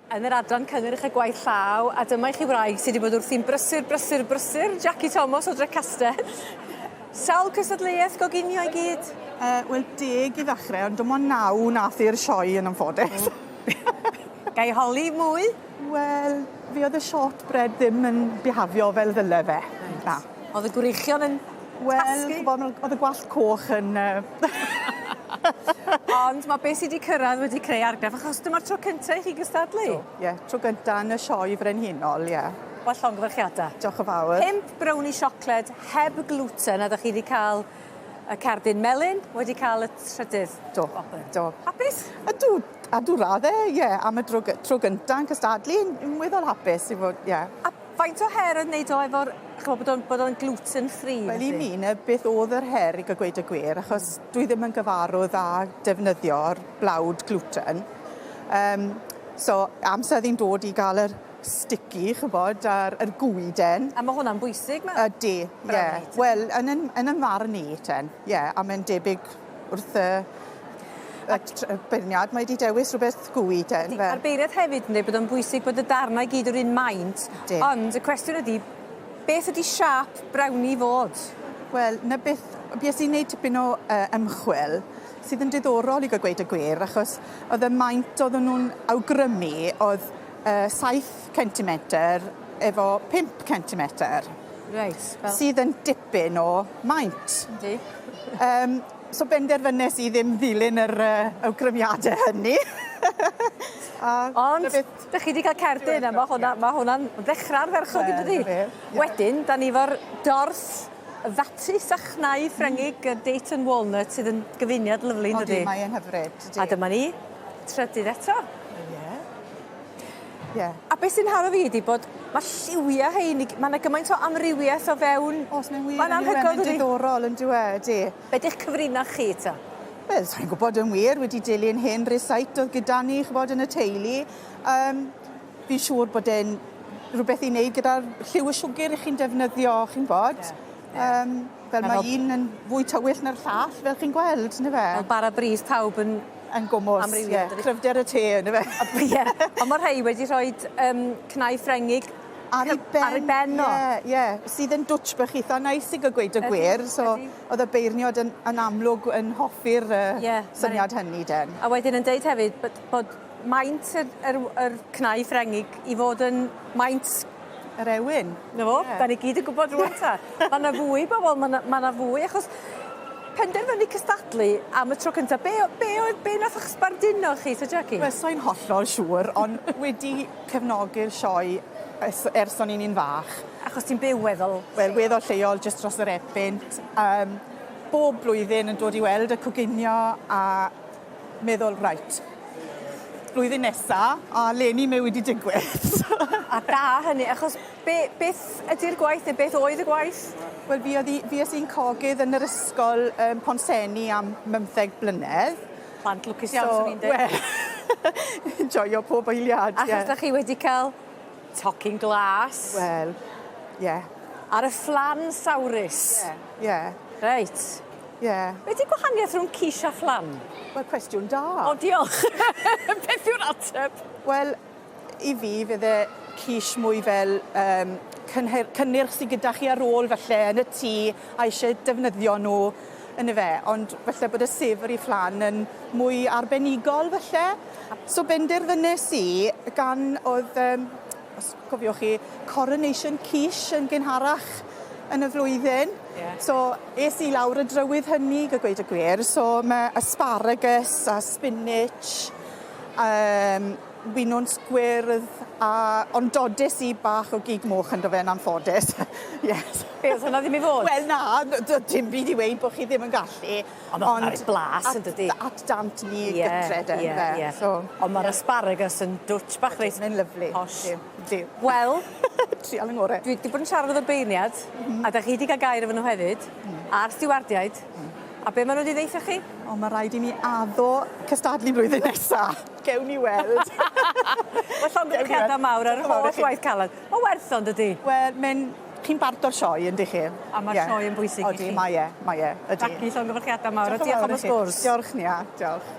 Yn yr adran cynnyrch a gwaith llaw, a dyma i chi wraig sydd wedi bod wrthi'n brysur, brysur, brysur, Jackie Thomas o Drecastell. Sawl cystadleuaeth goginio i gyd? Uh, Wel, deg i ddechrau, ond dim ond naw nath i'r sioe yn anffodus. Ga i holi mwy? Wel, fi oedd y shortbread ddim yn bihafio fel ddyle fe. Reit. Na. Oedd y gwreichion yn Wel, tasgu? Wel, oedd y gwallt coch yn... Uh... Ond mae beth sydd wedi cyrraedd wedi creu argraff, achos dyma'r tro cyntaf i chi gystadlu. Ie, yeah, tro gyntaf yn y sioe frenhinol, ie. Yeah. Wel, llongyfarchiadau. Diolch yn fawr. Pump brownie siocled heb gluten, a ddech chi wedi cael y cerdyn melyn, wedi cael y trydydd. Do. Wobr. Do. Hapus? Ydw, ydw radde, ie, yeah, am y dro, tro gyntaf yn cystadlu, yn weddol hapus i fod, ie. Yeah. A faint o her oedd wneud o efo'r, ch'mo' bod o'n bod o'n gluten free? Wel i mi 'na beth o'dd yr her i ga' gweud y gwir achos dwi ddim yn gyfarwydd â defnyddio'r blawd gluten. Yym so amser o'dd 'i'n dod i ga'l yr sticky ch'bod a'r yr goeden. A ma' hwnna'n bwysig ma'... Ydi ie. Wel yn 'yn yn 'yn marn i ten ie a mae'n debyg wrth y y tr- y beirniad mae 'di dewis rhwbeth gooey te yndyfe? A'r beirniad hefyd yn deud bod o'n bwysig bod y darnau i gyd yr un maint. Ydi. Ond y cwestiwn ydi beth ydi siâp brownie fod? Wel 'na beth bues i'n neud tipyn o yy ymchwil sydd yn diddorol i ga'l gweud y gwir achos o'dd y maint odden nw'n awgrymu o'dd yy saith centimeter efo pump centimeter. Reit fel... Sydd yn dipyn o maint. Yndi. Yym so benderfynes i ddim ddilyn yr yy awgrymiade hynny. A... Ond 'na beth... 'dych chi 'di ca'l cerdyn a ma' hwnna ma' hwnna'n ddechra ardderchog yndydi? Wel 'na fe. Ie. Wedyn 'dan ni efo'r dorth ddatys a chnau Ffrengig y date and walnut sydd yn gyfuniad lyfli yndydi? Odi mae e'n hyfryd dydi? A dyma ni, trydydd eto. Ie. Ie. A be' sy'n haro fi ydi bod ma' lliwia rhein i g- ma' 'na gymaint o amrywieth o fewn... O's mae'n wir Mae'n anhygoel Mae'n dydi? diddorol on'd yw e ydi. Be' 'di'ch cyfrinach chi 'ta? Wel sai'n gwbod yn wir wedi dilyn hen rysáit o'dd gyda ni ch'bod yn y teulu yym fi'n siŵr bod e'n rwbeth i neud gyda'r lliw y siwgr 'ych chi'n defnyddio chi'n 'bod. Ie. Ie. Yym fel Ma' ma' fel... un yn fwy tywyll na'r llall fel chi'n gweld on'd yfe? Fel bara brith pawb yn Yn gwmws. Amrywio Ie. yndydi? Cryfder y te on'd yfe? Ie on' ma' rhei wedi rhoid yym cnau Ffrengig Ar 'i ben. Ar ei ben o. Ie ie sydd yn dwtsh bach itha neis i ga' gweud y gwir so o'dd y beirniod yn yn amlwg yn hoffi'r yy... Ie. ...syniad hynny den. A wedyn yn deud hefyd bod bod maint yr yr yr cnau Ffrengig i fod yn maint Yr ewin. 'Na fo. Ie. 'Dan ni gyd yn gwbod rŵan 'ta. Ma' 'na fwy bobol ma' 'na ma' 'na fwy achos penderfynu cystadlu am y tro cynta be' o- be' oedd be' nath 'ych sbarduno chi 'ta Jackie? Wel sai'n hollol siŵr on' wedi cefnogi'r sioe ers ers o'n i'n un fach. Achos ti'n byw weddol... Wel weddol lleol jyst dros yr Epynt yym bob blwyddyn yn dod i weld y coginio a meddwl reit blwyddyn nesa a leni mae wedi digwydd. A da hynny achos be- beth ydi'r gwaith ne' beth oedd y gwaith? Wel fi o'dd i fues i'n cogydd yn yr ysgol yn Pontsenni am bymtheg blynedd. Plant lwcus iawn swn i'n deud. Wel joio pob eiliad ie. Achos 'dach chi wedi ca'l tocyn glas. Wel ie. Ar y fflan sawrus. Ie ie. Reit. Ie. Be' 'di gwahaniaeth rhwng quiche a fflan? Wel cwestiwn da. O diolch. Beth yw'r ateb? Wel i fi fydde quiche mwy fel yym cynher- cynnyrch sy gyda chi ar ôl falle yn y tŷ a isie defnyddio n'w on' yfe ond falle bod y savoury flan yn mwy arbenigol falle. So benderfynes i gan o'dd yym os cofiwch chi coronation quiche yn gynharach yn y flwyddyn. Ie. So es i lawr y drywydd hynny ga gweud y gwir so ma' asparagus a spinach yym winwns gwyrdd a ond dodes i bach o gig moch yndo fe yn anffodus. Yes. Be' o'dd hwnna ddim i fod? Wel na do'dd dim byd i weud bo' chi ddim yn gallu. Ond ma' hwnna roi blas yndydi? At dant ni gytre de yndyfe? Ie ie. So. Ond ma'r asparagus yn dwtsh bach reit... Mae'n lyfli. Posh. Ydi ydi. Wel. Trial 'yng ngore. Dwi 'di bod yn siarad efo'r beirniad. A 'dach chi 'di ga'l gair efo nhw hefyd. A'r stiwardiaid. A be' ma' n'w 'di ddeutho chi? O ma' raid i mi addo cystadlu blwyddyn nesa. Gewn ni weld. Wel llongyfarchiada mawr ar yr holl waith calad. Ma' werth o yndydi? Wel mae'n chi'n bart o'r sioe yndych chi? A ma'r sioe yn bwysig i chi. Odi mae e mae e ydi. Jackie llongyfarchiada mawr a diolch am y sgwrs. Diolch Nia diolch.